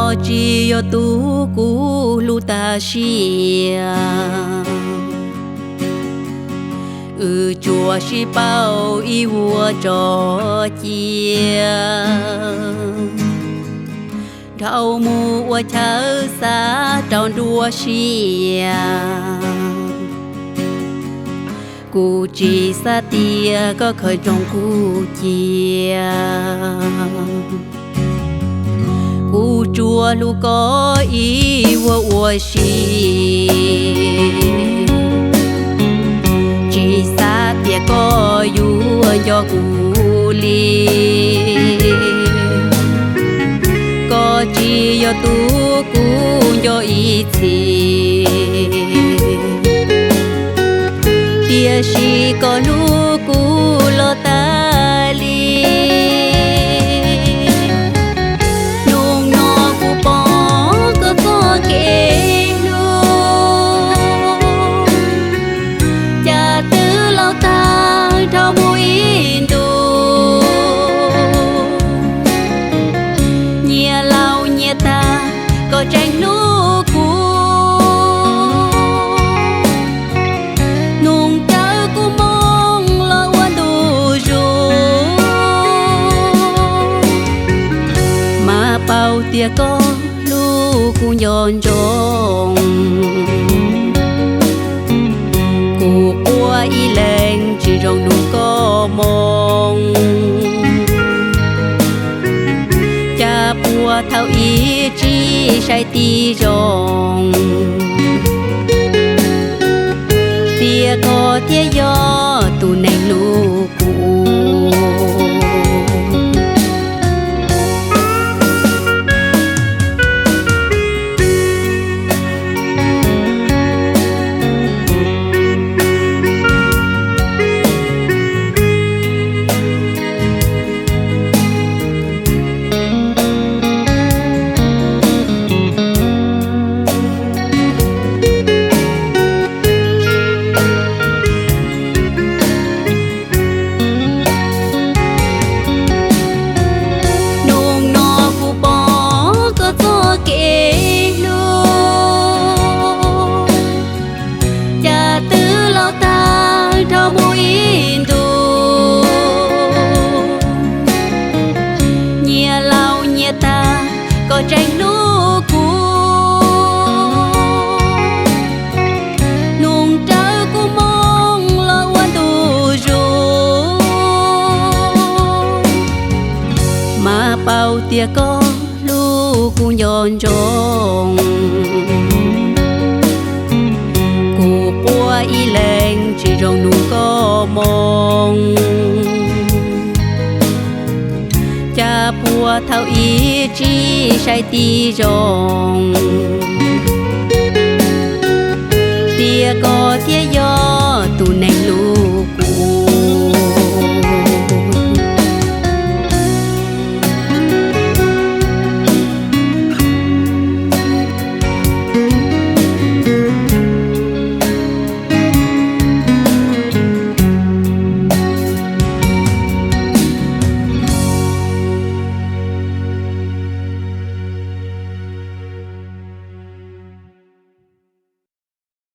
Koj tsis yog tus kuv hlub tas sia, wb tsuas sib paub ib vuag tso cia, dhau mus ua chaw xav rau nruab siab. Kuv tsis xav tias koj khaws nroog kuv cia, kuv tsuas hlub koj ib vuag ua si, tsis xav tias koj yuav nco kuv li. Koj tsis yog tus kuv nco ib txhis, tiam sis koj hlub kuv los tas li. Hnub no kuv pom koj txoj kev hlub, cas twb laus tag nrho mus ib ntus. Nyias laus nyias tag, koj tseem hlub kuv. Nug rawv kuv moo los ua ntu zus, mas paub tias koj hlub kuv nco ntsoov. Kuv quaj ib leeg tsis zoo nug koj moo, cas puag thaum ub tsis saib tib zoo, tias koj thiaj yog tus neeg hlub kuv. Hnub no kuv pom koj txoj kev hlub, cas twb laus tag nrho mus ib ntus. Nyias laus nyias tag, koj tseem hlub kuv. Nug rawv kuv moo los ua ntu zus, mas paub tias koj hlub kuv nco ntsoov. Kuv quaj ib leeg tsis zoo nug koj moo, cas puag thaum ub tsis saib tib zoo, tias koj thiaj